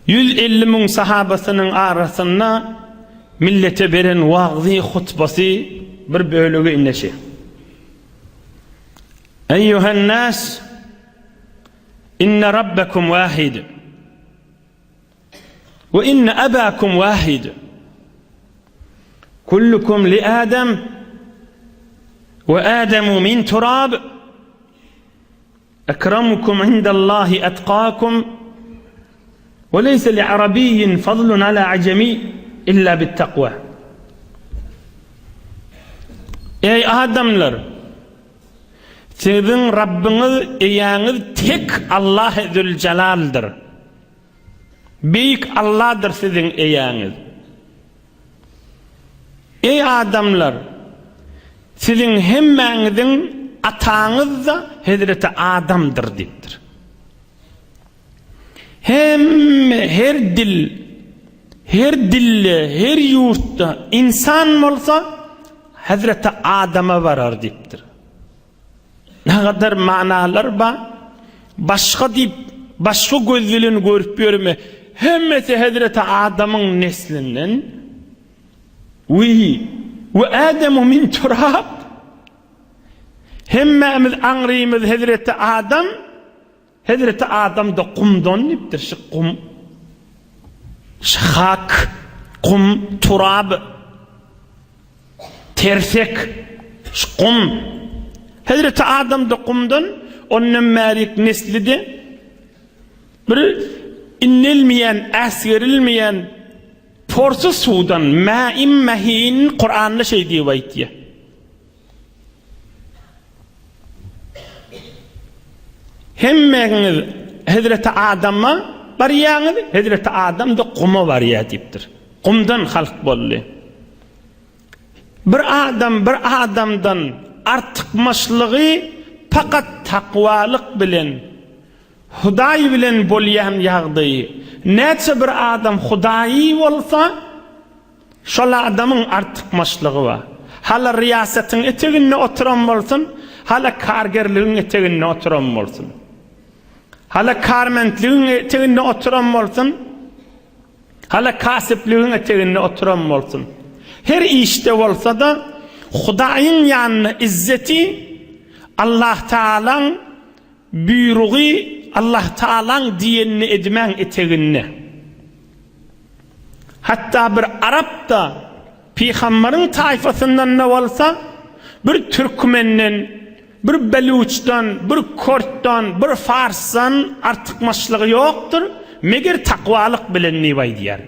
150 müň sahabasynyň arasynda millete beren wagzy hutbasy bir bölegi ine şi. Eýýuhen-nas, inne rabbekum wahid. We inne abakum wahid. Kullukum li Adam we Adamu min turab. Ekramukum indallahi etkakum we leýse li arabiyyin fadlun ala ajemi illa bit takwa. Eý adamlar! Siziň Rabbyňyz, Eýäňiz tek Allah Züljelaldyr. Beýik Allahdyr siziň Eýäňiz. Eý adamlar! Siziň hemmäňiziň ataňyz-da hezreti Adamdyr diýipdir. Hemme, her dil, her dilde, her ýurtda ynsan bolsa, hezreti Adama barar diýipdir. Nägadar manalar bar. Başga diýip, başga göz bilen görüp ýörme. Hemmesi hezreti Adamyň neslinden. Wiý, we Ademu min turab. Hemmämiz aňrymyz hezreti Adam. Hezreti Adam-da gumdan diýipdir, şu gum. Şu hak, gum, turab, tersek, şu gum. Hezreti Adam-da gumdan, ondan bärik nesli-de bir innelmeýän, äsgerilmeýän porsy suwdan, mäim mähin Kuranda şeý diýip aýtýar. Hemmäňiz hezreti Adama barýaňyz, hezreti Adam-da guma barýar diýipdir. Gumdan halk boldy. Bir adam bir adamdan artykmaçlygy pakat takwalyk bilen, Hudaý bilen bolýan ýagdaýy. Näçe bir adam Hudaýy bolsa, Şol adamyň artykmaçlygy bar. Hala ryýasatyň eteginde oturan bolsun, hala kargerligiň eteginde oturan bolsun. Hala karmentligiň eteginde oturan bolsun, hala kasypligiň eteginde oturan bolsun. Her işde bolsa-da, Hudaýyň ýanynda izzeti Allah Tagalaň buýrugy, Allah Tagalaň diýenini edmäň eteginde. Hatda bir arap-da, pygambaryň taýfasyndan-da bolsa, bir türkmenden, bir beluçdan, bir kürtdan, bir farsdan artykmaçlygy ýokdur, meger takwalyk bilen diýip aýdýar.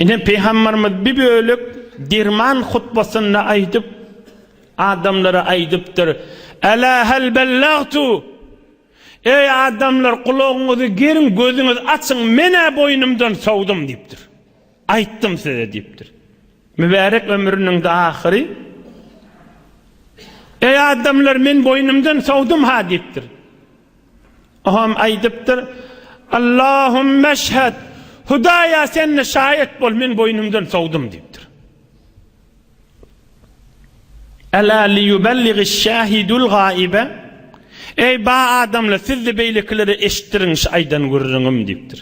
Ine, pygambarymyz bir bölek derman hutbasynda aýdyp, adamlara aýdypdyr, Älä hel bellagtu! Eý, adamlar, gulagyňyzy geriň, gözüňizi açyň, men-ä boýnumdan sowdum diýipdir. Aýtdym size diýipdir. Mübärek ömrüniň-de ahyry, Eý, adamlar, men boýnumdan sowdum-ha diýipdir. Oam aýdypdyr, Allahummeşhed, Hudaýa sen-de şaýat bol, men boýnumdan sowdum diýipdir. Ela liyubelligiş-şahidul gaibe, Eý, ba adamlar, siz-de beýlekilere eşitdiriň şu aýdan gürrüňim diýipdir.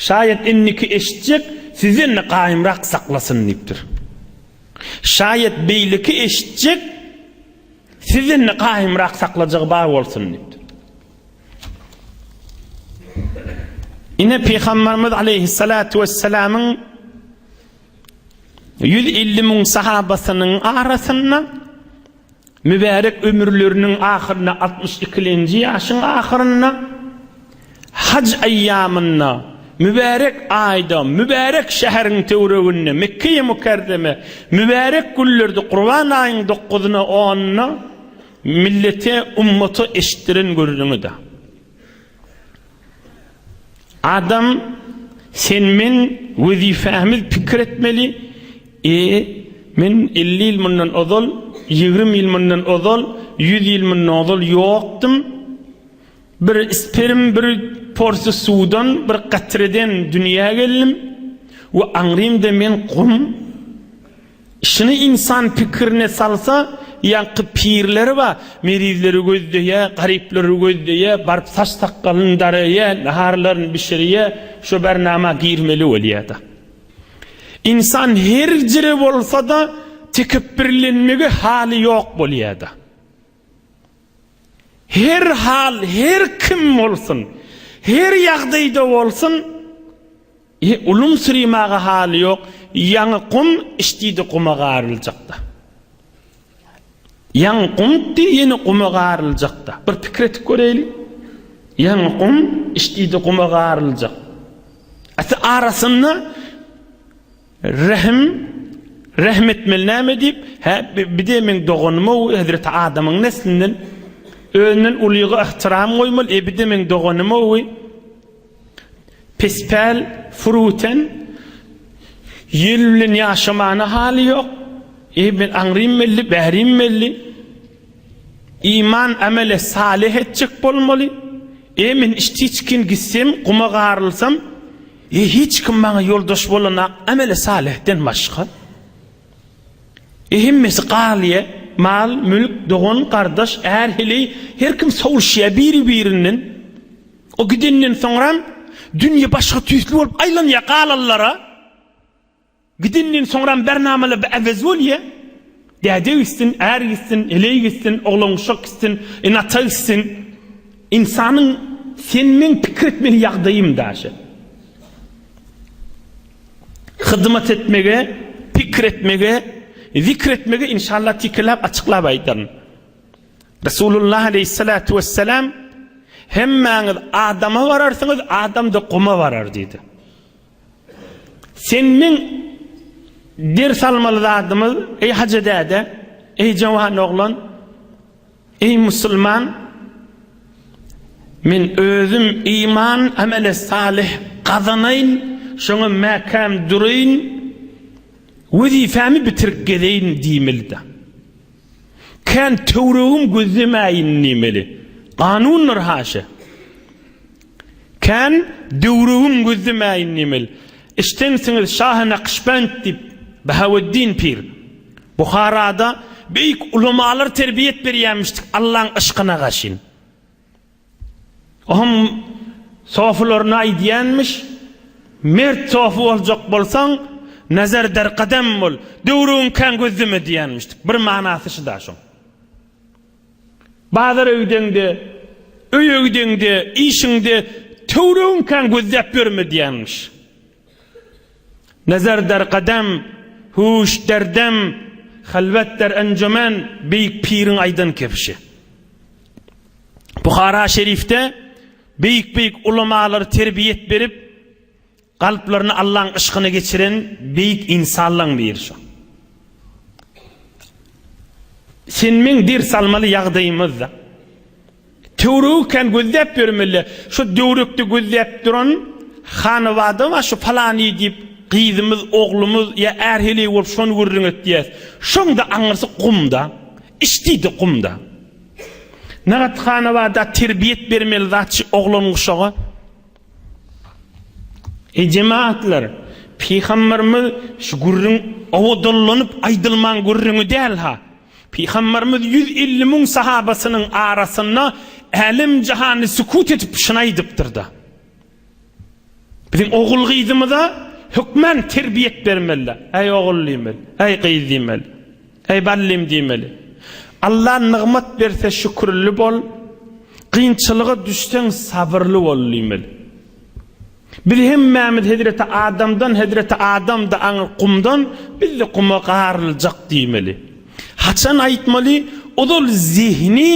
Şaýat indiki eşitjek sizden-de gaýymrak saklasyn diýipdir. Şaýat beýleki eşitjek sizden-de gaýymrak saklajagy bar bolsun diýipdir. Ine Pygamberimiz aleýhissalatu wessalamyň 150 müň sahabasynyň arasynda mübärek ömürleriniň ahyrynda 62-lenji ýaşyň ahyrynda haj aýýamynda mübärek aýda mübärek şäheriň töwereginde Mekge-i Mükerreme mübärek günlerde Gurban aýyň 9-una 10-una millete ummata eşitdiren gürrüňidir. Adam sen men wezipemiz pikir etmeli e men 50 ýyl mundan ozal 20 ýyl mundan ozal 100 ýyl mundan ozal ýokdum bir sperm bir porsy suwdan bir gatreden dünýä geldim we aňrymda men gum Şuny ynsan pikirine salsa. Ýaňky pirleri bar, merizleri gözleýär, garyplary gözleýär, baryp saç-sakgalyny daraýar, naharlaryny bişirýär, şo bernama girmeli bolýar-da. Ynsan her jire bolsa-da tekepbirlenmege haly ýok bolýar-da. Her hal, her kim bolsun, her ýagdaýda bolsun, E, ulum syrymaga haly ýok, ýaňy gum içdi-de guma garyljakda. Ýaňy gumdy, ýene guma garyljakda. Bir pikir edip göreýli. Ýaňy gum içdi-de guma garyljak. Ata arasynda rehim rehm etmeli näme diýip, hä, bir-de meň doganym-ow, hezreti Adamyň neslinden, özünden ulyga yhtyram goýmaly, e, bir-de meň doganym-ow. Pespäl, furuten, ýel bilen ýaşamana haly ýok. Eý, men aňrym belli, bärim belli. Iman, amele salyh etjek bolmaly. Eý, men içdi-içgin gitsem, guma garylsam, eý, hiç kim maňa ýoldaş bolanak amele salyhden başga. Eý, hemmesi galýa, mal, mülk, dogan, gardaş, är, heleý, her kim sowuşýa biri-birinden. O gidenden soňram dünýe başga tüýsli bolup aýlanýar galanlara. Gidenden soňram bernamalar bir äwez bolýar. Däde gitsin, är gitsin, heleý gitsin, oglan-uşak gitsin, ene-ata gitsin. Ynsanyň sen-men pikir etmeli ýagdaýym daşy. Hyzmat etmege, pikir etmege, zikr etmege inşallah tikiläp açyklap aýdaryn. Resulullah aleýhissalatu wessalam, Hemmäňiz Adama bararsyňyz, Adam-da guma barar diýdi. Sen meň ders almaly zadymyz, eý hajy däde, eý jawan oglan, eý musulman, men özüm iman, amele salyh gazanaýyn, şoňa mäkäm duraýyn, wezipemi bitirip gezeýin diýmeli-de. Kän töwregim gözlemäýin diýmeli. Kanundyr haşa. Kän döwregim gözlemäýin diýmeli. Eşdensiňiz Şahy Nakşbend diýip Bahaweddin pir. Buharada beýik ulamalar terbiýet berýämişdik Allaň yşkyna gaşyn. Ohm sofularyna aýdýanmyş, Mert sofy boljak bolsaň, nazar der gadam bol, döwrügiň kän gözleme diýýänmişdik. Bir manasy şuda şoň. Bazara gideňde, öýe gideňde, işiňde töwregiň kän gözläp ýörme diýýänmiş. Nazar der gadam, huş der dem, halwet der enjumen beýik piriň aýdan kebşi. Buhara şerifde beýik-beýik ulamalary terbiýet berip, kalplaryny Allaň yşkyna geçiren beýik ynsanlaň biri şo. Sen meň ders almaly ýagdaýymyzda. Töweregi kän gözläp ýörmeli. Şo döwrekde gözläp duran hanabada bar şu palany diýip gyzymyz, oglumyz ýa är-heleý bolup şony gürrüň etýäs. Şoň-da aňyrsy gumda. Içdi-de gumda. Nagat hanabada terbiýet bermeli zatçy oglan-uşaga. Eý jemagatlar, pygamberimiz şu gürrüň owadallanyp aýdylman gürrüňi däl-ha. Pygamberimiz 150 müň sahabasynyň arasynda älem-jahany sükut edip şuny aýdypdyr-da. Biziň ogul-gyzymyza hökmän terbiýet bermeli. Äý ogul diýmeli, äý gyz diýmeli, äý ballym diýmeli. Allah nygmat berse şükürli bol, kynçylyga düşseň sabyrly bol diýmeli. Biz hemmämiz hezreti Adamdan, hezreti Adam-da aňry gumdan, biz-de guma garyljak diýmeli. Haçan aýtmaly? Ozal zehni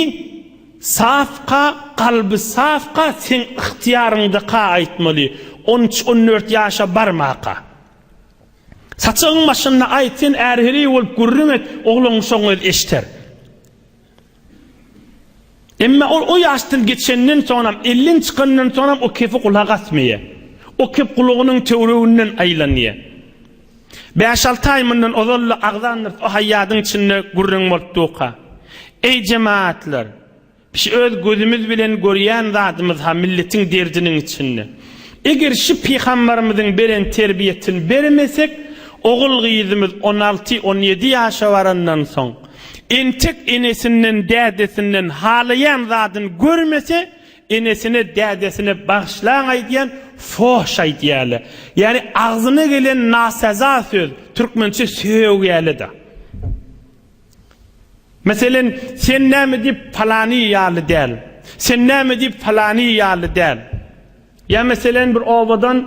Safka, kalby safka seň ygtyýaryňdaka aýtmaly, on üç, on dört ýaşa barmaka. Saçagyň başynda aýt, sen är-heleý bolup gürrüň et, oglan-uşagyň özi eşder. Emma ol o ýaşdan geçenden soňam, elden çykandan soňam o kefi gulak asmaýar. O kep gulagynyň töwereginden aýlanýar. Bäş-alty aý mundan ozal-da agzandyrys o haýýadyň içinde gürrüň bolup durka. Eý, jemagatlar! Bişi öz gözümiz bilen görýän zadymyz-ha milletiň derdiniň içinde. Eger şi pygambarymyzyň beren terbiýesini bermesek, ogul-gyzymyz on alty, on ýedi ýaşa barandan soň. Entek enesinden, dädesinden halaýan zadyny görmese, enesine, dädesine bagyşlaň aýdýan, fohş aýdýarlar. Ýagny agzyna gelen nasäza söz, türkmençe sögýärler-de. Meselen, sen näme diýip palany ýaly däl? Sen näme diýip palany ýaly däl? Ýa meselen bir obadan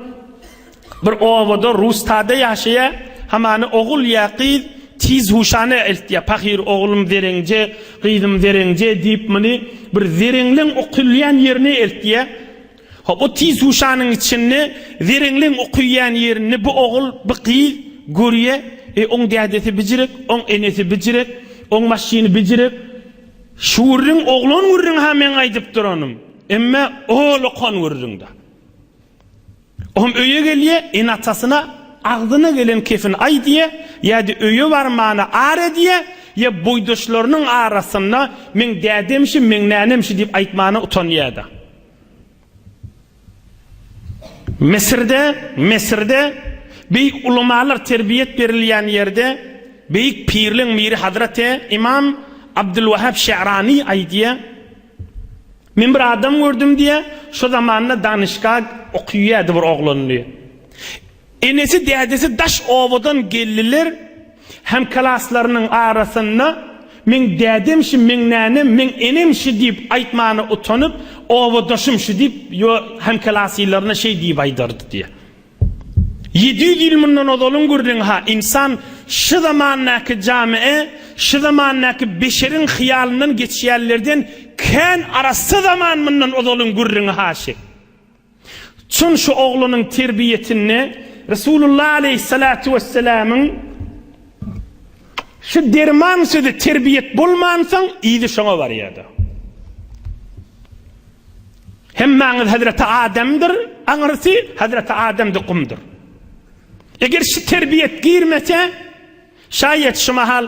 bir obada Rustada ýaşaýar, hamany ogul ýa gyz tiz huşana eltýär, pahyr oglum zereňje, gyzym zereňje diýip muny bir zereňleň okulýan ýerine eltýär. Hop, o tiz huşanyň içinde zereňleň okuýan ýerinde bu ogul, bu gyz görýär, e oň dädesi bijirek, oň enesi bijirek, oň maşyny bijirek. Şu gürrüň oglan gürrüňi-hä meň aýdyp duranym. Emme ol okan gürrüňde. Ohm öýe gelýä, ene-atasyna agzyna gelen kefini aýdýa, ýa-da öýe barmana ar edýä, ýa boýdaşlarynyň arasynda meň dädem şi, meň nänem şi diýip aýtmana utanýa-da. Müsürde, Müsürde beýik ulamalar terbiýet berilýän ýerde beýik pirleň biri Hazreti Imam Abdülwahhab Şe'rani aýdýa, Men bir adam gördüm diýýär, şo zamanda danyşgah okyýardy bir oglan diýýär. Enesi dädesi daş obadan geldiler, hemklaslarynyň arasynda meň dädem şi, meň nänem, meň enem şi diýip aýtmana utanyp, obadaşym şi diýip ýo hemklasylaryna şeý diýip aýdardy diýýär. 700 ýyl mundan ozalyň gürrüňi-ha, ynsan şu zamandaky jami'e, şu zamandaky beşeriň hyýalyndan geçýänlerden kän arassa zaman mundan ozalyň gürrüňi-ha şi. Çün şu oglanyň terbiýesinde Resulullah aleýhissalatu wessalamyň şu derman sözi terbiýet bolmansoň yzy şoňa barýar-da. Hemmäňiz Hezreti Ademdir, aňyrsy Hezreti Ademdi gumdur. Eger şu terbiýet girmese, şaýat şu mahal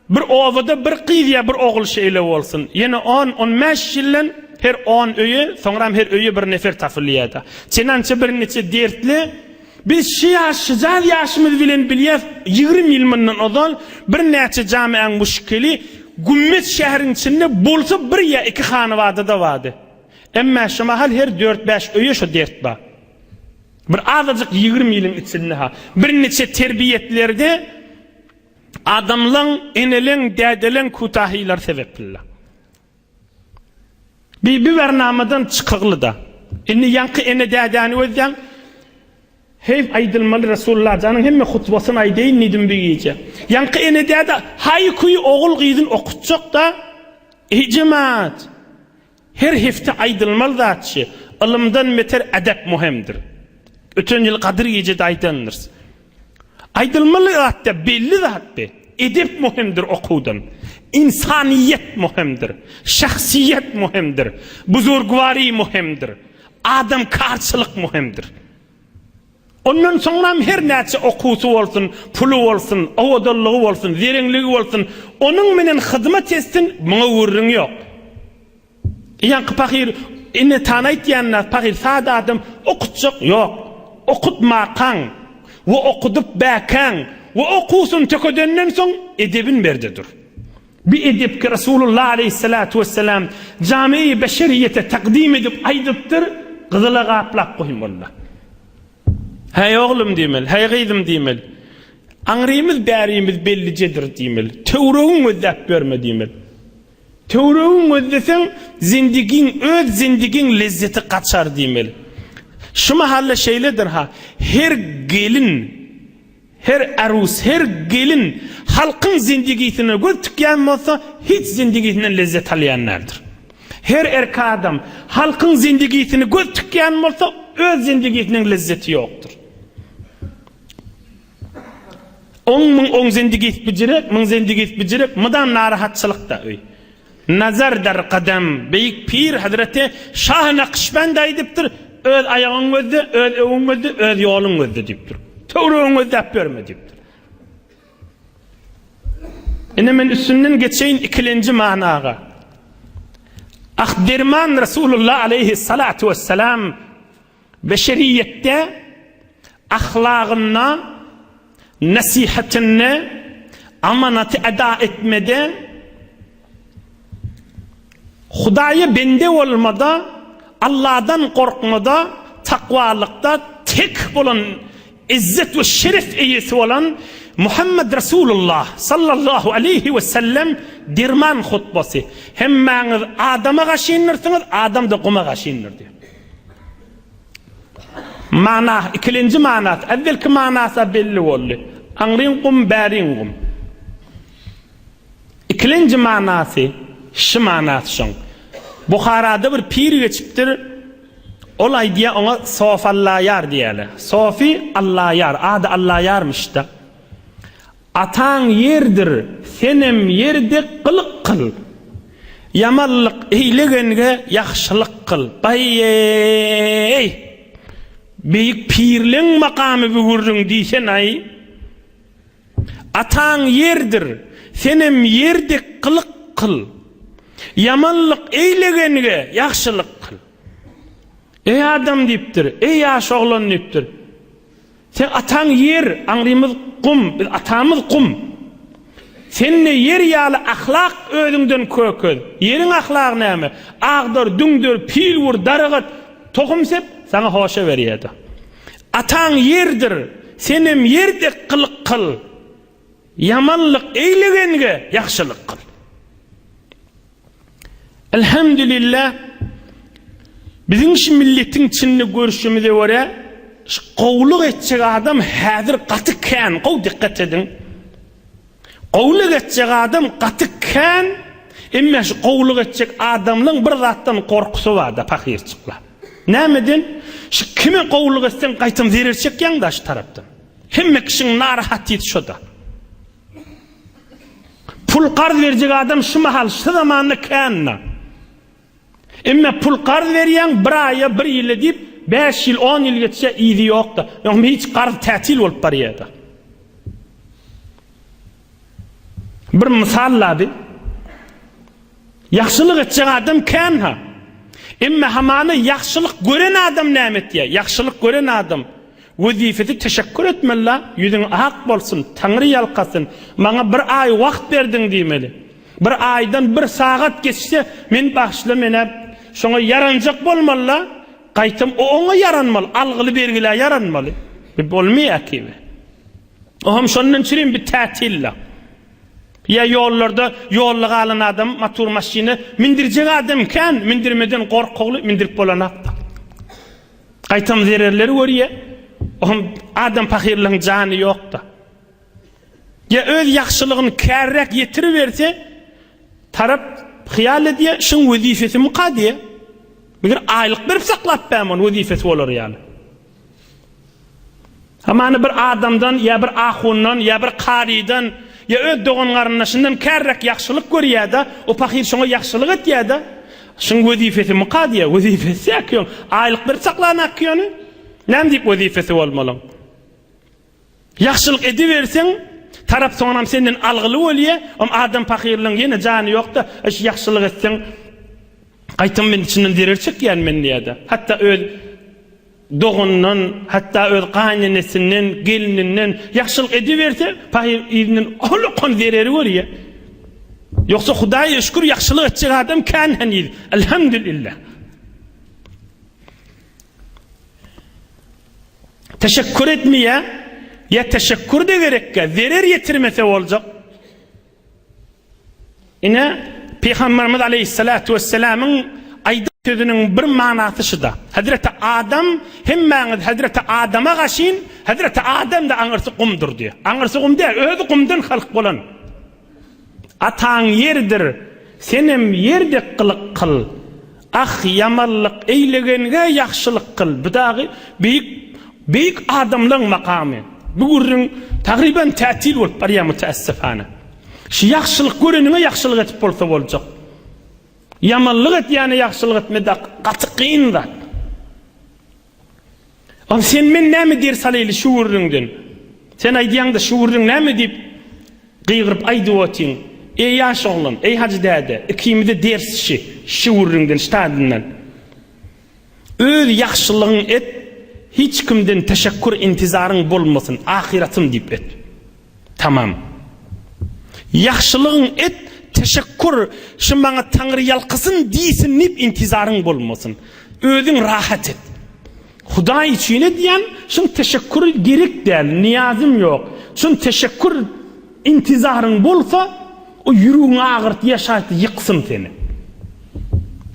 bir obada bir gyz ýa bir ogul şeýle bolsun. Ýene on, on bäş ýyldan her on öýe, soňram her öýe bir nefer tapylýar-da. Çenança birniçe dertli Biz şu ýaş, şujaz ýaşymyz bilen bilýäs, 20 ýyl mundan ozal birnäçe jamiäň muşkili Gümmez şäheriň içinde bolsa bir ýa iki hanabada-da bardy. Emmä şu mahal her dört-bäş öýe şu dert bar. Bir azajyk 20 ýylyň içinde-ha. Birniçe terbiýetlerde adamlaň, eneleň, dädeleň kütahylar sebepli. Bi bi bernamadan çykygly-da. Indi ýaňky ene dädäni gözläň. Heý, aýdylmaly Resulullah janyň hemme hutbasyny aýdaýyn diýdim bi gije. Ýaňky ene däde haý-küý ogul-gyzyny okutjak-da. Eý, jemaat! Her hepde aýdylmaly zat şi. Ylymdan beter edep muhemdir. Öten ýyl Gadyr gije-de aýdandyrys. Aýdylmaly zatda belli zat bi. Edep möhümdir okuwdan. Ynsanyýet möhümdir. Şahsyýet möhümdir. Buzurgwary möhümdir. Adamkarçylyk möhümdir. Ondan soňram her näçe okuwsy bolsun, puly bolsun, owadanlygy bolsun, zereňligi bolsun, onuň menen hyzmat etsin, muňa gürrüň ýok. Ýaňky pahyr ene tana aýtýan pahyr sada adam okutjak ýok. Okutmakaň we okudyp bäkäň we okuwsyny tökedenden soň edebin berde dur. Bi edepki Resulullah aleýhissalatu wessalam jami-i beşeriýete takdym edip aýdypdyr, gyzyla gaplap goýmalylar. Häý oglum diýmeli, häý gyzym diýmeli. Aňrymyz bärimiz bellijedir diýmeli. Töwregiň gözläp ýörme diýmeli. Töweregiň gözleseň, zindigiň, öz zindigiň lezzeti gaçar diýmeli. Şu mahalla şeýledir-ha, her gelin, her arus, her gelin halkyň zindigisine göz tikýän bolsa, hiç zindigisinden lezzet alýan däldir. Her erkek adam halkyň zindigisine göz tikýän bolsa, öz zindigisiniň lezzeti ýokdur. Oň muň oň zendigis bijirek, muň zendigis bijirek, mydam narahatçylykda öý. Nazar dar gadam, beýik pir Hazreti Şah Nakşbend aýdypdyr, öz aýagyň gözle, öz öwüň gözle, öz ýoluň gözle diýipdir. Töweregiň gözläp ýörme diýipdir. Ine men üstünden geçeýin ikilenji managa. Ah derman Resulullah aleyhi salatu vesselam Beşeriýetde ahlagynda, nesihatynda, amanaty eda etmede, Hudaýa bende bolmada, Alladan gorkmada, takwalykda tek bolan izzet we şeref eýesi bolan Muhammed Resulullah sallallahu aleýhi we sellem derman hutbasy. Hemmäňiz adama gaşyndyrsyňyz, adam-da guma gaşyndyr diýýär. Mana, ikilenji manasy, äwwelki manasy-a belli boldy. Aňryň gum, bäriň gum. Ikilenji manasy, şy manasy şoň. Buharada bir pir geçipdir, ol aýdýar oňa Sofallaýar diýýärler. Sofi Allaýar, ady Allaýarmyş-da. Ataň ýerdir, senem ýer dek gylyk kyl. Ýamanlyk eýlegenge ýagşylyk kyl. Baý-eý! Beýik pirleň makamy bu gürrüň diýsen-aý. Ataň ýerdir, senem ýer dek gylyk kyl. Ýamanlyk eýlegenge ýagşylyk kyl. Eý adam diýipdir, eý ýaş oglan diýipdir. Seň ataň ýer, aňrymyz gum, biz atamyz gum. Sen-de ýer ýaly ahlak özüňden kökez. Ýeriň ahlagy näme? Agdar, düňder, pil wur, darygat, tohum sep, saňa hoşa berýär-de. Ataň ýerdir, senem ýer dek gylyk kyl. Ýamanlyk eýlegenge ýagşylyk kyl. Elhamdülillah, biziň şu milletiň içinde görşümize görä, şu gowulyk etjek adam häzir gaty kän, gowy dikkat ediň. Gowulyk etjek adam gaty kän, emma şu gowulyk etjek adamlaň bir zatdan gorkusy bar-da, pahyrçyklar. Nämeden? Şu kime gowulyk etseň gaýtam zerer çekýäň-da şu tarapdan. Hemme kişiň narahatýeti şo-da. Pul karz berjek adam şu mahal, şu zamanda kän-da. Emma pul karz berýäň bir aýa, bir ýyla diýip, bäş ýyl, on ýyl geçýär, yzy ýok-da. Ýogsam hiç karz tätil bolup barýar-da. Bir mysal-la bi. Ýagşylyk etjek adam kän-ha. Emma hamana ýagşylyk gören adam näme etýär? Ýagşylyk gören adam wezipesi teşekkür etmeli-la, ýüzüň ak bolsun, Taňry ýalkasyn, maňa bir aý wagt berdiň diýmeli. Bir aýdan bir sagat geçse, meni bagyşla, men-ä şoňa ýaranjak bolmaly-la, gaýtam o oňa ýaranmaly, algyly-bergilä ýaranmaly. Bu bolmaýar ki. Oňam şondan çürim bir tätil-la. Ýa ýollarda ýolda galan adam matur maşyna mindirjek adam kän mindirmeden gorkugly mindirip bolanakda. Gaýtam zererleri görýä. Ohm adam pahyrlaryň jany ýokda. Ýa öz ýagşylygyny kärräk ýetiriberse tarap hyýal edýä şuň wezipesi myka diýä. Meger aýlyk berip saklap bäm ony wezipesi bolar ýaly. Hamana bir adamdan ýa bir ahundan ýa bir karydan ýa öz dogan-garyndaşyndan kärräk ýagşylyk görýär-de, o pahyr şoňa ýagşylyk etýär-de, şuň wezipesi myka diýýär. Wezipesi ýa ki oň? Aýlyk berip saklanak ki ony? Näme diýip wezipesi bolmalyň? Ýagşylyk ediberseň, tarap soňram senden algyly bolýar, om adam pahyrlygyň ýene jany ýok-da, şu ýagşylyk etseň, gaýtam men içinden zerer çekýän men diýýär-de. Hatda öz Doganyndan, hatda öz gaýynenesinden, gelninden ýagşylyk ediberse, pahyr yzyndan ullakan zereri görýär. Ýogsa Hudaýa şükür ýagşylyk etjek adam kän heniz. Elhamdülillah. Teşekkür etmeýär, ýa teşekkür-de gerekkä, zerer ýetirmese boljak. Ine, Pygamberimiz aleýhissalatu wessalamyň aýdan sözüniň bir manasy şuda. Hezreti Adam, hemmäňiz hezreti Adama gaşyn, hezreti Adam-da aňyrsy gumdur diýýär. Aňyrsy gum däl, özi gumdan halk bolan. Ataň ýerdir, senem ýer dek gylyk kyl. Ah, ýamanlyk eýlegenge ýagşylyk kyl. Bu dagy beýik beýik adamlaň makamy. Bu gürrüň tagryban tätil bolup barýar mütäessifana. Şu ýagşylyk göreniňe ýagşylyk edip bolsa boljak. Ýamanlyk etýäne ýagşylyk etme gaty kyn zat. Onda sen men näme ders alaýly şu gürrüňden? Sen aýdýaňda şu gürrüň näme diýip gygyryp aýdyp otyň? Eý ýaş oglan, eý hajy däde, ikimize ders şi, şi gürrüňden, şi tadyndan. Öz ýagşylygyň et, hiç kimden teşekkür intizaryň bolmasyn, ahyratym diýip et. Tamam. Ýagşylygyň et, teşekkur, şu maňa Taňry ýalkasyn diýsin diýip intizaryň bolmasyn. Özüň rahat et. Hudaý üçin edýän, şuň teşekkury gerek däl, nyýazym ýok. Şun teşekkur intizaryň bolsa, o ýüregiňi agyrt, ýaşaýt, ýyksyn seni.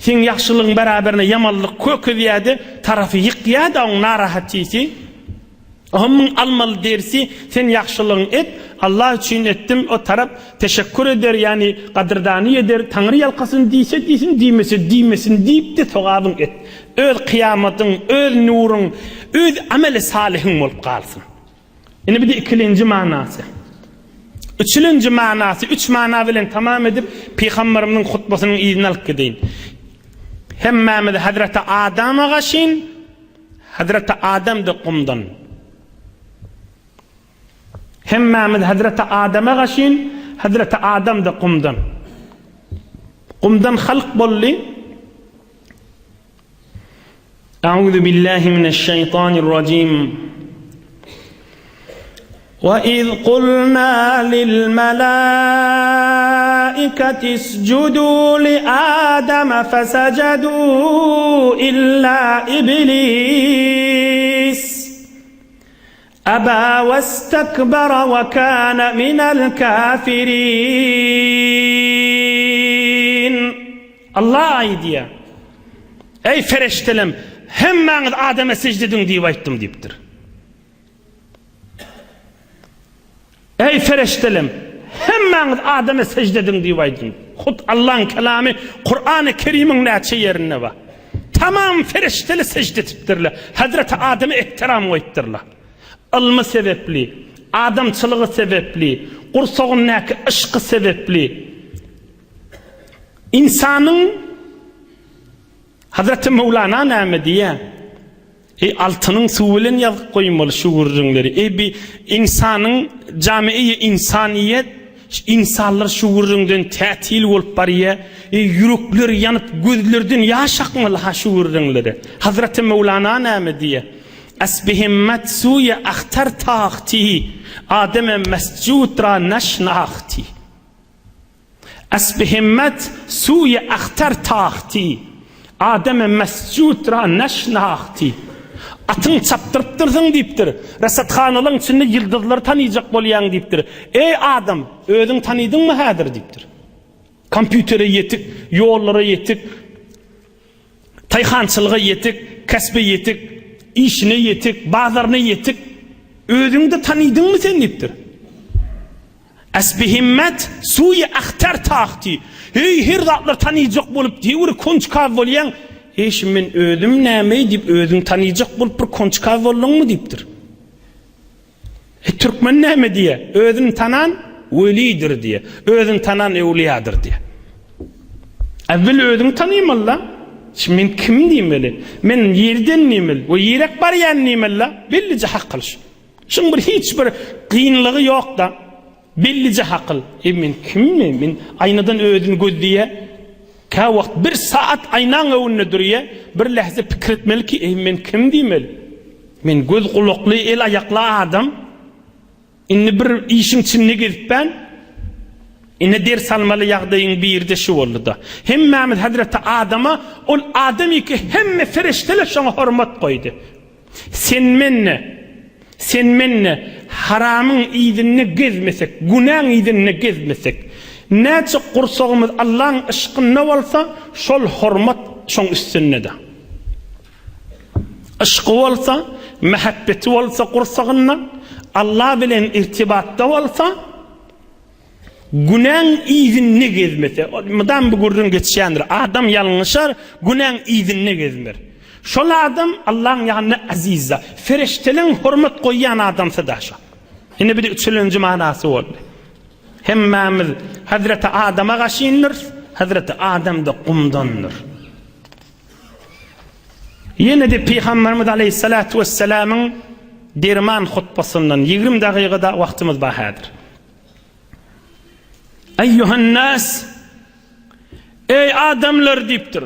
Seň ýagşylygyň beraberine ýamanlyk kökezýär-de, tarapy ýykýar-da oň narahatysy. Onuň almaly dersi, sen ýagşylygyňy et, Allah üçin etdim, o tarap teşekkur eder, ýagny gadyrdany eder, Taňry ýalkasyn diýse diýsin, diýmese diýmesin diýip-de sogabyň et. Öz kyýamatyň, öz nuruň, öz ameli salyhyň bolup galsyn. Indi bir-de ikilenji manasy. Üçülenji manasy, üç mana bilen tamam edip, Pygamberimiziň hutbasynyň yzyny alyp gideýin. Hemmämiz Hazreti Adama gaşyn, Hazreti Adem-de gumdan. Hemmämiz Hazreti Ademe gaşyn, Hazreti Adem-de gumdan. Gumdan halk boldy. Euzu billahi mineşşeýtanirrajim. Ve iz kulna lil melaiketi iscudu li Adem fesecedu illa iblis. Eba ve istekbera ve kâne minel kâfirin. Allah aýdýar, Eý fereştelem, hemmäňiz Ademe sejde ediň diýip aýtdym diýipdir. Eý fereştelem, hemmäňiz Ademe sejde ediň diýip aýdyň. Hut Allaň kelamy Kurany Kerimiň näçe ýerinde bar. Tamam fereştele sejde etipdirler. Hazreti Ademe ehtiram goýupdyrlar. Ylmy sebepli, adamçylygy sebepli, gursagyndaky yşky sebepli. Ynsanyň Hazreti Möwlana näme diýýär? Eý altynyň suwy bilen ýazyp goýmaly şu gürrüňleri. Eý bi ynsanyň jamiýe ynsanyýet ynsanlar şu gürrüňden tätil bolup barýa. Eý ýürekler ýanyp gözlerden ýaş akmaly ha şu gürrüňlere. Hazreti Möwlana näme diýýä? Asbi himmet suýe ahtar tahti ademe mesjud ra neşnahti. Asby himmet suýe ahtar tahti, Ademe mesjud ra neşnahti. Atyň çapdyrypdyrsyň diýipdir. Rasathanalaryň içinde ýyldyzlary tanyjak bolýaň diýipdir. Eý adam, özüň tanydyňmy häzir diýipdir. Kompýutere ýetik, ýollara ýetik, Taýhançylyga ýetik, käsbe ýetik, işine ýetik, bazaryna ýetik. Özüňi-de tanydyňmy sen diýipdir. Asby-himmet suýy ahtar tahti. Heý, her zatlar tanyjak bolup diýeweri konçkaz bolýaň. Heý, şu men özüm nämeý diýip özüňi tanyjak bolup bir konçkaz bolduňmy diýipdir. He türkmen näme diýýär? Özüni tanan welidir diýýär. Özüni tanan öwliýadyr diýýär. Äwwel özüňi tanymaly-da. Şimdi men kim diýmeli? Men ýerden diýmeli we ýerek barýan diýmeli-de. Bellije hakyl şu. Şuň bir hiç bir kynlygy ýok-da. Bellije hakyl. E men kimmi? Men aýnadan özüni gözleýär. Käwagt bir saat aýnaň öňünde durýar. Bir lähze pikir etmeli ki, e men kim diýmeli? Men göz gulakly, el aýakly adam. Indi bir işiň içinde gezipän, ine ders almaly ýagdaýyň biri-de şu boldy-da. Hemmämiz Hezreti Adama, ol adam iki hemme ferişdeler şoňa hormat goýdy. Sen-men-de, sen-men-de haramyň yzynda gezmesek, günäň yzynda gezmesek, näçe gursagymyz Allaň yşkynda bolsa, şol hormat şoň üstünde-de. Yşky bolsa, mähebbeti bolsa gursagynda, Allah bilen irtibatda bolsa, günäň yzynda gezmese, mydam bu gürrüň geçýändir, adam ýalňyşar, günäň yzynda gezmer. Şol adam Allaň ýanynda azizda, fereşteleň hormat goýýan adamsy-da şo. Ine bir üçülenji manasy boldy. Hemmämiz Hazreti Adama gaşyndyrys, Hazreti Adam-da gumdandyr. Ýene-de Pygamberimiz aleýhissalatu wessalamyň derman hutbasyndan 20 dagyga-da wagtymyz bar häzir. Eýýuhan-nas Eý adamlar diýipdir.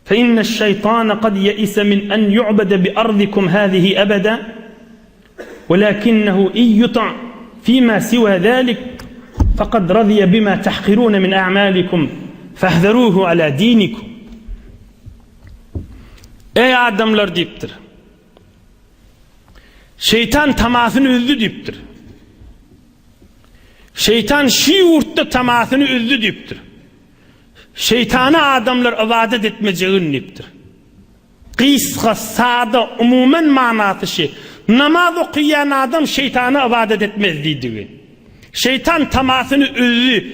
Fe inneş-şeýtana kad ýeise min en ýu'bede bi ardikum hazihi ebeda, welakinnehu in yuta' fima siwa zalik. Faqad radiya bima tahqiruna min a'malikum fahzaruhu ala dinikum. Eý adamlar diýipdir. Şeýtan tamasyny üzdi diýipdir. Şeýtan şu ýurtda tamasyny üzdi diýipdir. Şeýtana adamlar ybadat etmejegin diýipdir. Gysga, sada, umuman manasy şi, namaz okaýan adam şeýtana ybadat etmez diýdigi. Şeýtan tamasyny üzdi.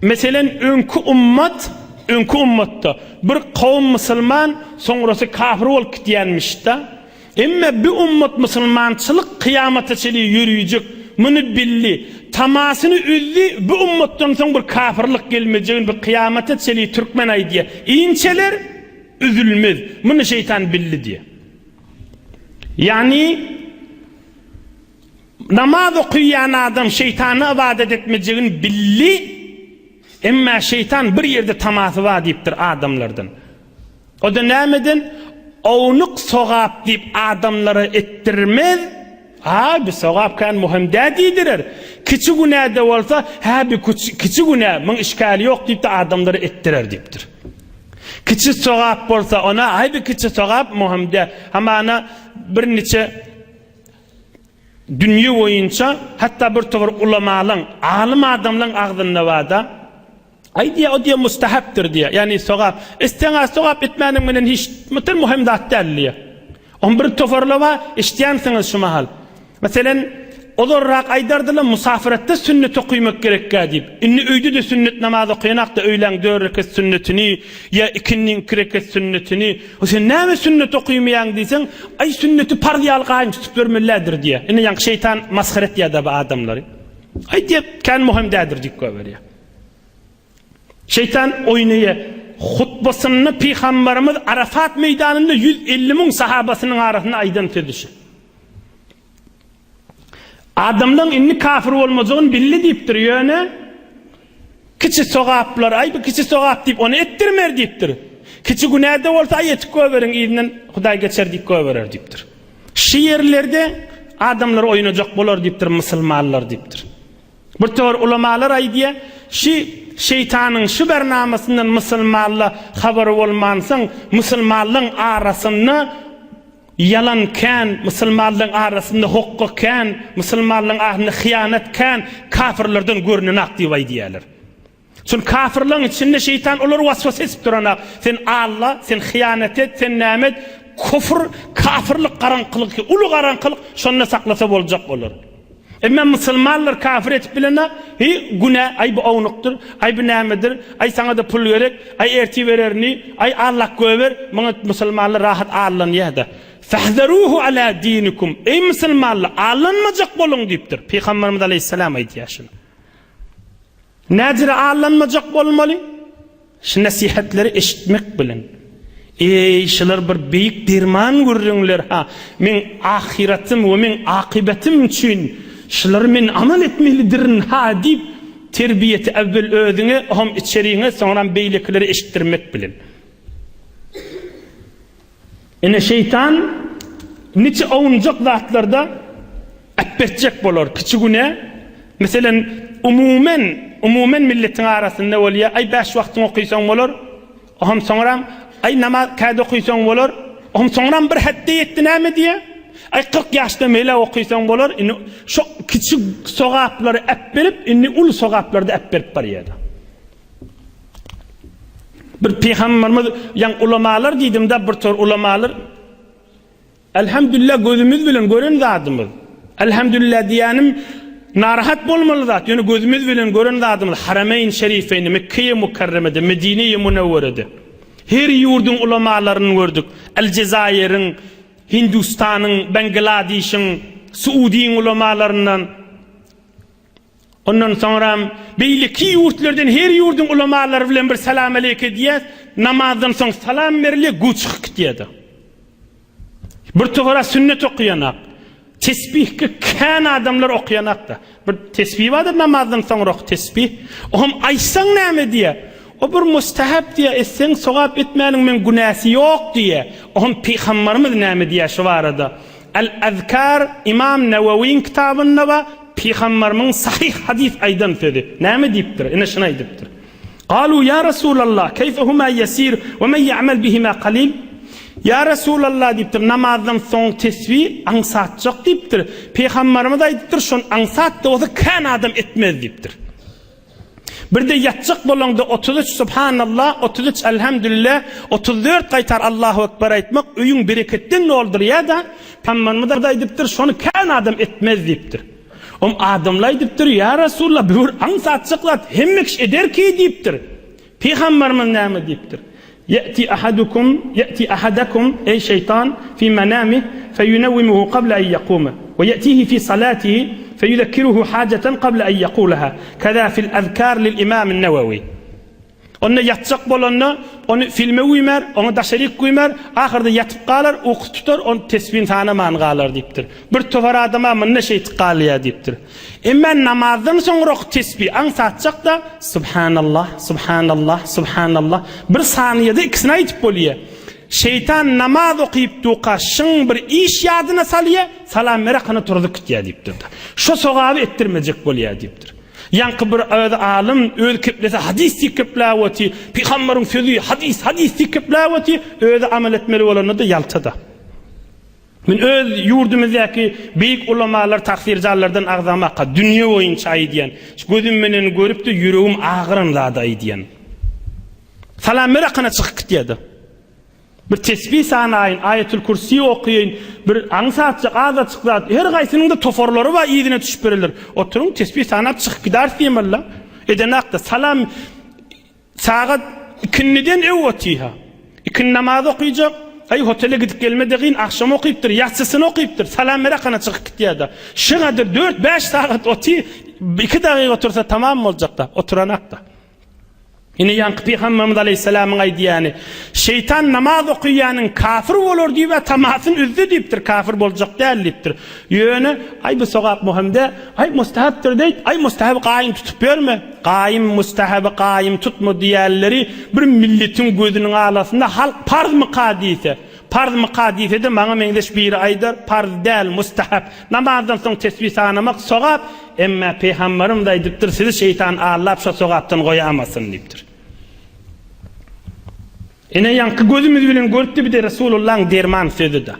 Meselen, öňki ummat, öňki ummatda bir kowum musulman, soňrasy kafir bolup gitýänmiş-da. Emme bi ummat musulmançylyk kyýamata çenli ýörüjek, muny bildi. Tamasyny üzdi, bi ummatdan soň bir kafirlik gelmejegini bi kyýamata çenli türkmen aýdýar. Inçeler, üzülmez. Muny şeýtan bildi diýýär. Ýagny, Namaz okaýan adam şeýtana ybadat etmejegini bildi, emma şeýtan bir ýerde tamasy bar diýipdir adamlardan. O-da nämeden? Ownuk sogap diýip adamlara etdirmez, Ha, bi sogap kän möhüm dä diýdirer. Kiçi günä-de bolsa, Hä, bi kiçi günä, muň işgäli ýok diýip-de adamlara etdirer diýipdir. Kiçi sogap bolsa, ona, Aý, bi kiçi sogap möhüm dä. Hamana birniçe Dünýe boýunça hatda bir topar ulamalaň, alym adamlaň agzynda bar-da. Aý diýýär, o diýýär mustahapdyr diýýär. Ýagny sogap. Etseň-ä sogap, etmäniň menen hiç muter muhim zat däl diýýär. Oň bir toparla bar, eşidýänsiňiz şu mahal. Meselen, ozalrak aýdardylar, musafiretde sünnet okymak gerekkä diýip. Indi öýde-de sünnet namaz okaýanakda öýläň dört reket sünnetini ýa ikindiň iki reket sünnetini O sen näme sünnet okymaýaň diýseň, aý sünneti parz ýaly gaýym tutup ýörmelidir diýýär. Ine ýaňky şeýtan masgara etýär-de bu adamlary. Aý diýýär, kän möhüm däldir diýip goýberýär. Şeýtan oýnaýar. Hutbasynda pygambarymyz Arafat meýdanynda 150 müň sahabasynyň arasynda aýdan sözi şu. Adamlaň indi kafir bolmajagyny bildi diýipdir, ýöne kiçi sogaplar, aý bu kiçi sogap diýip ony etdirmer diýipdir. Kiçi günä-de bolsa aý etip goýberiň yzyndan Hudaý geçer diýip goýberer diýipdir. Şy ýerlerde adamlar oýnajak bolar diýipdir musulmanlar diýipdir. Bir towar ulamalar aýdýar, şy şeýtanyň şy bernamasyndan musulmanla habary bolmansoň musulmanlaň arasynda Ýalan kän, musulmanlaryň arasynda hokga kän, musulmanlaryň arasynda hyýanat kän, kafirlerden görnenak diýip aýdýarlar. Çünki kafirlaryň içinde şeýtan olary waswasa edip duranak. Sen alla, sen hyýanat et, sen näme et, kufr, kafirlik garaňkylyk, uly garaňkylyk, şonda saklasa boljak olar. Emma musulmanlar kafir etip bilenok, hi, günä, aý bu ownukdyr, aý bu nämedir, aý saňa-da pul gerek, aý ertir bererini, aý allak goýber, muňa musulmanlar rahat allanýar-da. Fahzeruhu ala dinikum, eý musulmanlar, allanmajak boluň diýipdir. Pygamberimiz aleýhissalam aýdýar şuny. Näjire aldanmajak bolmaly? Şu nesihatleri eşitmek bilen. Eý, şular bir beýik derman gürrüňler-ha! Meň ahyretym we meň akybetim üçin şulary men amal etmelidirin-ha diýip, terbiýeti äwwel özüňe, ohm içeriňe, soňram beýlekilere eşitdirmek bilen. Ine şeýtan niçe ownujak zatlarda äpbetjek bolar, kiçi günä. Meselem, umumen, umumen milletiň arasynda bolýar, aý bäş wagtyň okysaň bolar, oham soňram, aý namaz käde okysaň bolar, oham soňram bir hetde ýetdi näme diýýär? Aý 40 ýaşdan beýläk okysaň bolar, indi şo kiçi sogaplary äpberip, indi uly sogaplary-da äpberip barýar. Bir pygamberimiz, ýaň ulamalar diýdim-de, bir tor ulamalar Elhamdülillah gözümiz bilen gören zadymyz. Elhamdülillah diýýänim narahat bolmaly zat, ýöne gözümiz bilen gören zadymyz Harameýn Şerifeýnde, Mekgeýi Mukerremede, Medineýi Munewwerede. Her ýurduň ulamalaryny gördük. Aljezaýeriň, Hindustanyň, Bangladişiň, Suudyň ulamalaryndan. Ondan soňram beýleki ýurtlardan her ýurduň ulamalary bilen bir salam-aleýk edýäs, namazdan soň salam berilýär, güw çykyp gitýär-de. Bir topara sünnet okaýanak, tesbihki kän adamlar okaýanak-da. Bir tesbih bardyr namazdan soňraky tesbih. Oňam aýtsaň näme diýýär? O bir mustahap diýýär, etseň sogap etmäniň meň günäsi ýok diýýär. Oňam pygambarymyz näme diýýär şu barada? Al-Azkar Imam Nawawiň kitabynda bar. Pygambarymyň sahyh hadys aýdan sözi. Näme diýipdir? Ine şuny aýdypdyr. Galu ýa Resulallah, keýfe huma ýesir we men ýa'mel bihima qalil? Ýa Resulallah diýipdir, namazdan soň tesbi aňsatjak diýipdir. Pygambarymyz aýdypdyr, şon aňsat-da bolsa kän adam etmez diýipdir. Birde ýatjak bolaňda 33 Subhanallah, 33 Elhamdülillah, 34 gaýtar Allahu Ekber aýtmak öýüň bereketden doldurýar-da, Pygamberimiz aýdypdyr, şony kän adam etmez diýipdir. Om adamlar aýdypdyr, Ýa Resulallah, bu bir aňsatjak zat, hemme kişi eder ki diýipdir. Pygamberimiz näme diýipdir? Ýe'ti ahadukum, ýe'ti ahadakum, eý şeýtan, fi manamih, feýunewwimuhu qabla en ýekume, we ýe'tihi fi salatihi, feýuzekkiruhu hajatan qabla en ýekulaha, keza fil azkar lil imamin Newewi. Onda ýatjak bolanda, ony filme güýmär, oňa daşaryk güýmär, ahyrda ýatyp galar, ukusy tutar, ony tesbini sanaman galar diýipdir. Bir topar adam-a munda şeýtip galýar diýipdir. Emma namazdan soňrak tesbi aňsatjak-da, Subhanallah, Subhanallah, Subhanallah, bir saniýede ikisini aýdyp bolýar. Şeýtan namaz okyp duka şyň bir iş ýadyna salýar, salam berakana turzup gitýär diýipdir-de. Şo sogaby etdirmejek bolýar diýipdir. Ýaňky bir özi alym, özi keplese hadys diýip kepläp otyr, pygambaryň sözi hadys, hadys diýip kepläp otyr, özi amal etmeli bolanda-da ýalta-da. Men öz ýurdumyzdaky beýik ulamalar, tagsyrjanlardan agzamaka, dünýe boýunça aýdýan. Şu gözüm menen görüp-de ýüregim agyran zady aýdýan. Salam ber akyna çykyp gitýärdi. Bir tesbih sanaýyn, Aýatul Kürsi okaýyn, bir aňsatjak, azajyk zat. Her haýsynyň-da toparlary bar, yzyna düşüp bererler. Oturyň, tesbih sanap çykyp gideris diýmeli-la. Edenakda salam Sagat ikindiden öw otyha. Ikindi namaz okyjak. Aý hotele gidip gelme-de gyn, agşam okypdyr, ýatsysyny okypdyr. Salam berakana çykyp gitýär-de. Şygadyr dört-bäş sagat oty, iki dagyk otursa tamam boljak-da, oturanakda. Ine ýaňky Pygamberimiz aleýhissalamyň aýdýany, Şeýtan namaz okyýanyň kafir bolar diýip-ä tamasyny üzdi diýipdir, kafir boljak däl diýipdir. Ýöne, aý bu sogap möhüm däl, aý mustahapdyr diýip, aý mustahaby gaýym tutup ýörme. Gaýym mustahaby gaýym tutma diýýänleri bir milletiň gözüniň alasynda halk parzmyka diýse, parzmyka diýsede maňa meňzeş biri aýdar, parz däl, mustahap. Namazdan soň tesbih sanamak sogap, emmä Pygamberimiz aýdypdyr, sizi şeýtan aldap şo sogapdan goýamasyn diýipdir. Ine ýaňky gözümiz bilen görüpdi bir-de Resulullahyň derman sözüde.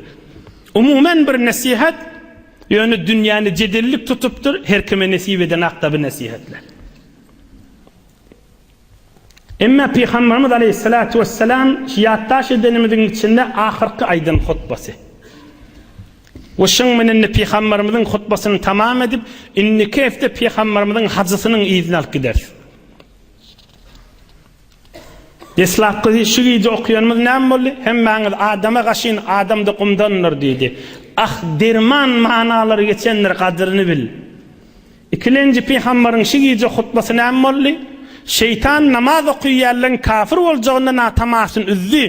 Umuman bir nesihat, ýöne dünýäni jedellik tutupdyr, her kime nesip edenakda bu nesihatlar. Emma Pygamberimiz aleýhissalatu wessalam şu ýatdaş edenimiziň içinde ahyrky aýdan hutbasy. We şuň bilen-de Pygamberimiziň hutbasyny tamam edip, indiki hepde Pygamberimiziň hajysynyň yzyny alyp gideris. Deslapky şu gije okaýanymyz näme boldy? Hemmäňiz adama gaşyn, adam-da gumdandyr diýdi. Ah, derman manalary geçendir, gadyryny bil. Ikilenji pygambaryň şu gije hutbasy näme boldy? Şeýtan namaz okaýanlaryň kafir boljagyndan tamasyny üzdi.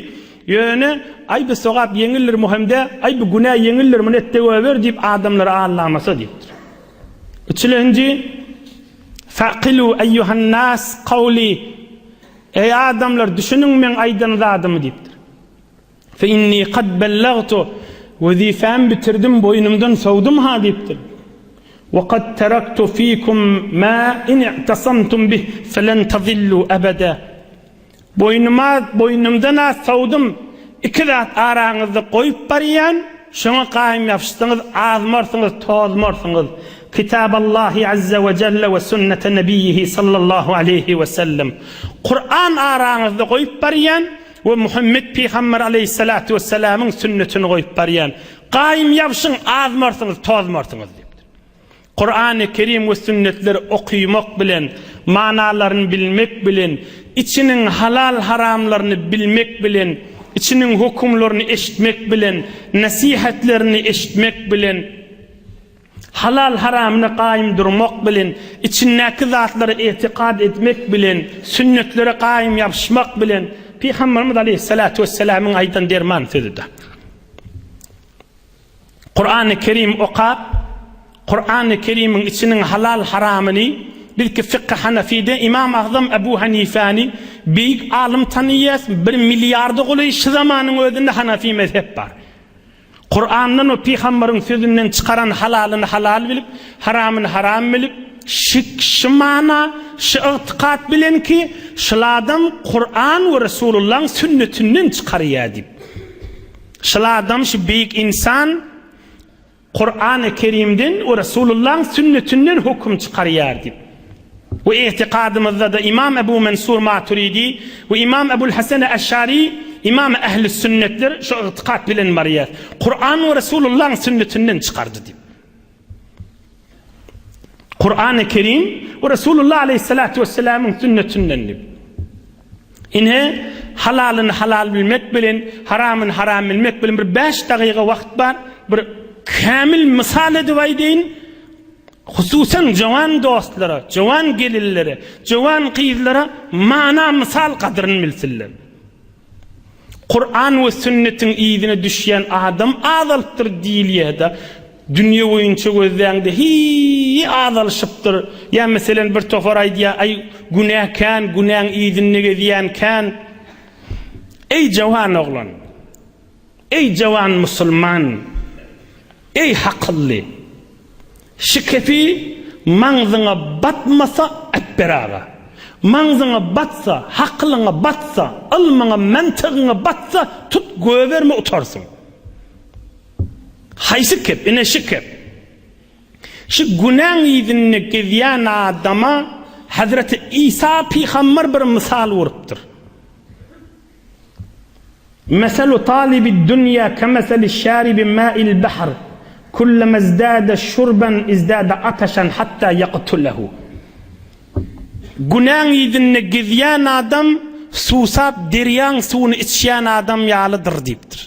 Ýöne, aý bu sogap ýeňildir muhemde, aý bu günä ýeňildir, muny etde goýber diýip adamlary aldamasa diýipdir. Üçülenji, Faqilu eýýuhan-nas kawli, Eý adamlar, düşüniň meň aýdan zadymy diýipdir. Fe inni kad bellagtu, Wezifämi bitirdim, boýnumdan sowdum-ha diýipdir. We kad teraktu fikum ma in i'tasamtum bih felen tazillu ebeda. Boýnuma, boýnumdan-a sowdum, iki zat araňyzda goýup barýan, şoňa gaýym ýapyşsaňyz azmarsyňyz, tozmarsyňyz, Kitaballahi azza we jelle we sünnete nebiýihi sallallahu aleýhi we sellem. Kuran araňyzda goýup barýan we Muhammet pygamber aleýhissalatu wessalamyň sünnetini goýup barýan. Gaýym ýapyşyň, azmarsyňyz, tozmarsyňyz diýipdir. Kurany Kerim we sünnetleri okymak bilen, manalaryny bilmek bilen, içiniň halal-haramlaryny bilmek bilen, içiniň hökümlerini eşitmek bilen, nesihatlaryny eşitmek bilen, halal-haramyna gaýym durmak bilen, içindäki zatlara etikat etmek bilen, sünnetlere gaýym ýapyşmak bilen, Pygamberimiz aleýhissalatu wessalamyň aýdan derman sözüdir. Kurany Kerim okap, Kurany Kerimiň içiniň halal haramyny biz ki fykhy Hanafide Imam Agzam Ebu Hanifäni beýik alym tanyýas, bir milliarda golaý şu zamanyň özünde Hanafi mezhep bar. Kurandan we pygambaryň sözünden çykaran halalyny halal bilip, haramyny haram bilip, şik, şy mana, şy ygtykat bilen ki, şul adam Kuran we Resulullaň sünnetinden çykarýar diýip. Şul adam, şu beýik ynsan Kurany Kerimden we Resulullaň sünnetinden höküm çykarýar diýip. We ygtykadymyzda-da Ymam Ebu Mensur Maturidi we Ymam Ebul Hasene Eşari Ymamy Ehli Sünnetler şu ygtykat bilen barýar. Kuran we Resulullaň sünnetinden çykardy diýip. Kurany Kerim we Resulullah Aleýhissalatu Wesselamyň sünnetinden diýip. Ine, halalyny halal bilmek bilen, haramyny haram bilmek bilen bir bäş dagyga wagt bar, bir kämil mysal edip aýdaýyn, hususan jowan dostlara, jowan gelinlere, jowan gyzlara mana mysal gadyryny bilsinler. Kuran we sünnetiň yzyna düşýän adam azalypdyr diýilýär-de, dünýe boýunça gözläňde hiý azalyşypdyr. Ýa meselem bir topar aýdýar, aý günä kän, günäň yzynda gezýän kän. Eý jawan oglan! Eý jawan musulman! Eý hakylly! Şikefi maňzyňa batmasa äpber aga. Maňzyňa batsa, hakylyňa batsa, ylmyňa, mantygyňa batsa tut göberme utarsyň. Haýsy kep? Ine şi kep. Şi günäň yzynda gezýän adama Hazreti Isa pygamber bir mysal urupdyr. Meselu talibid dunýa kemeseli şaribi ma'il bahr, kullama izdada şurban izdada ataşan hatta ýaktulehu. Günäň yzynda gezýän adam suwsap derýaň suwuny içýän adam ýalydyr diýipdir.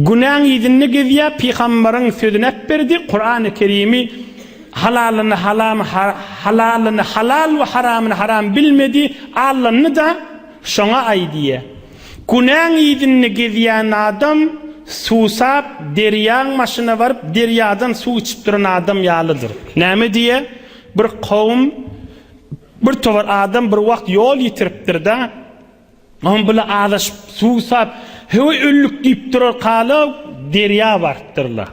Günäň yzynda gezýär, pygambaryň sözüni äpberdi, Kurany Kerimi halalyny halam, halalyny halal we haramyny haram bilmedi, allandy-da, şoňa aýdýar. Günäň yzynda gezýän adam suwsap derýaň başyna baryp, derýadan suw içip duran adam ýalydyr. Näme diýýär? Bir kowum, bir towar adam bir wagt ýol ýitiripdir-de, Oň bile azaşyp, suwsap, höwe öldük diýip durarkala derýa barypdyrlar.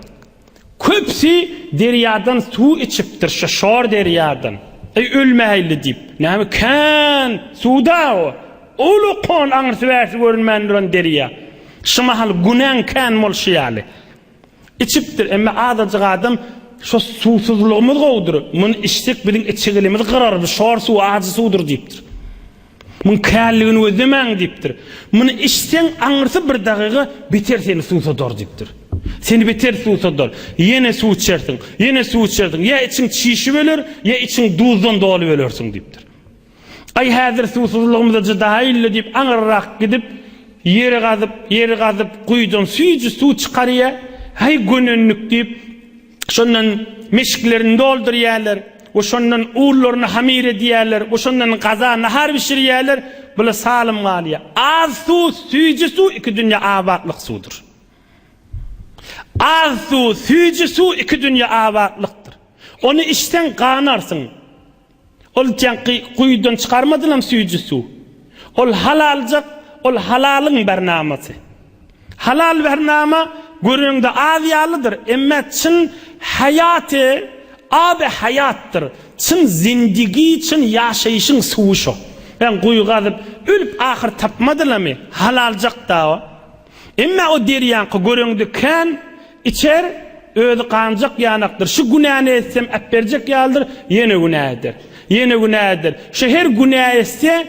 Köpüsi derýadan suw içipdir, şo şor derýadan. Eý, ölmäýli diýip. Näme kän suw-da o. Uly-kon aňyrsy-bärsi görünmän duran derýa. Şu mahal günäň kän bolşy ýaly. Içipdir, emma azajyk adam şo suwsuzlygymyz gowudyr, muny içsek biziň içegilimiz gyrar, bu şor suw ajy suwdur diýipdir. Muň källigini gözlemäň diýipdir. Muny içseň aňyrsy bir dagyga beter seni suwsadar diýipdir. Seni beter suwsadar. Ýene suw içersiň, ýene suw içersiň, ýa içiň çişip öler, ýa içiň duzdan doly ölersiň diýipdir. Aý häzir suwsuzlygymyza jydaýyl-la diýip aňyrrak gidip, ýeri gazyp, ýeri gazyp, guýudan süýji suw çykarýar. Häý gönenlik diýip, şondan meşiklerini doldurýarlar we şondan unlaryny hamyr edýärler we şondan gaza nahar bişirýärler, bular salym galýar. Az suw, süýji suw iki dünýe abatlyk suwdur. Az suw, süýji suw iki dünýe abatlykdyr. Ony içseň ganarsyň. Ol jaňky guýudan çykarmadylam süýji suw. Ol halaljak, ol halalyň bernamasy. Halal bernama göreňde az ýalydyr, emme çyn haýaty aby haýatdyr. Çyn zindigi, çyn ýaşaýşyň suwy şo. Ýa guýy gazyp, ölüp ahyr tapmadylamy, halaljak da o. Emme o derýaňky göreňde kän, Içer, özi ganjak ýanakdyr. Şu günäni etsem äpberjek ýalydyr, ýene günä eder. Ýene günä eder. Şu her günä etse,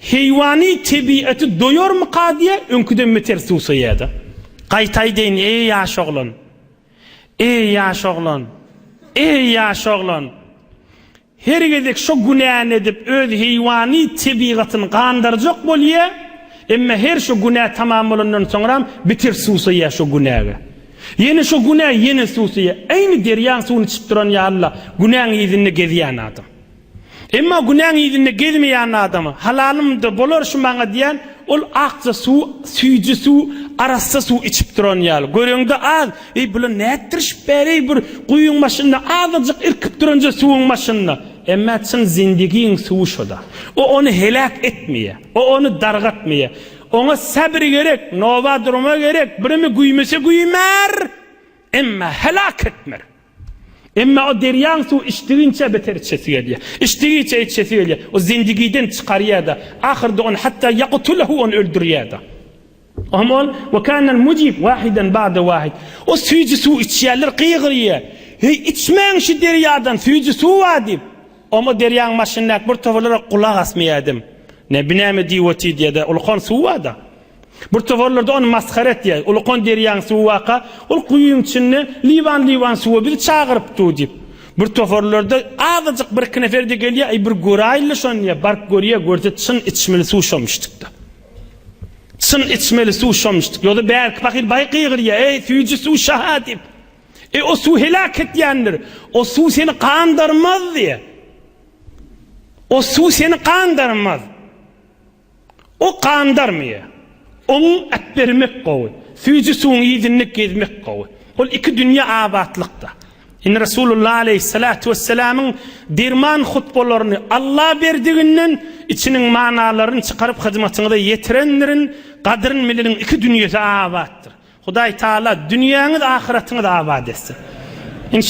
heýwany tebiaty doýarmyka diýe, öňküden beter suwsaýar-da. Gaýta aýdaýyn, eý ýaş oglan! Eý ýaş oglan! Eý ýaş oglan! Her gezek şo günäni edip öz heýwany tebigatyny gandarjak bolýa, emme her şo günä tamam bolandan soňram beter suwsaýa şo günäge. Ýene şo günä ýene suwsaýa. Äýni derýaň suwuny içip duran ýaly-la günäň yzynda gezýän adam. Emma günäň yzynda gezmeýän adama halalym-da bolar şu maňa diýen ol akja suw, süýji suw, arassa suw içip duran ýaly. Göreňde az, Eý, bular nätdirişip bäri bir guýyň başynda azajyk irkip duranja suwuň başynda. Emma çyn zindigiň suwy şoda. O ony heläk etmeýär. O ony dargatmaýar. Oňa sabyr gerek, noba durma gerek, birimi güýmese güýmär, emma helak etmer. Emma o derýaň suwy içdigiňçe beter içesi gelýär. Içdigiçe içesi gelýär. O zendigiden çykarýar-da, ahyrda ony hatda ýaktulehu ony öldürýär-de. Ohm ol, we kanal mujib wahiden ba'de wahid. O süýji suw içýänler gygyrýar. Heý, içmäň şu derýadan, süýji suw bar diýip. Ohm o derýaň başyndaky bir toparlara gulak asmaýardym. Ne, bi näme diýip otyr diýýär-de, ulukan suw bar-da. Bir toparlarda ony masgara etýär. Ulukan derýaň suwy barka, ol guýyň içinde liwan-liwan suwa bizi çagyryp dur diýip. Bir toparlarda azajyk birki nefer-de gelýär, eý bir göräýeli şony diýýär. Baryp görýär, görse çyn içmeli suw şomuşdykda. Çyn içmeli suw şomuşdyk. Ýogsa bärki pahyr baý gygyrýar, eý süýji suw şaha diýip. Eý o suw heläk etýändir. O suw seni gandarmaz diýýär. O suw seni gandarmaz. O gandarmaýar. Oň äpbermek gowy. Süýji suwuň yzynda gezmek gowy. Ol iki dünýe abatlykda. Indi Resulullah aleýhissalatu wessalamyň derman hutbalaryny Alla berdiginden içiniň manalaryny çykaryp hyzmatyňyza ýetirendirin, gadyryn bileniň iki dünýesi abatdyr. Hudaý Taala dünýäňiz ahyratyňyz abat etsin.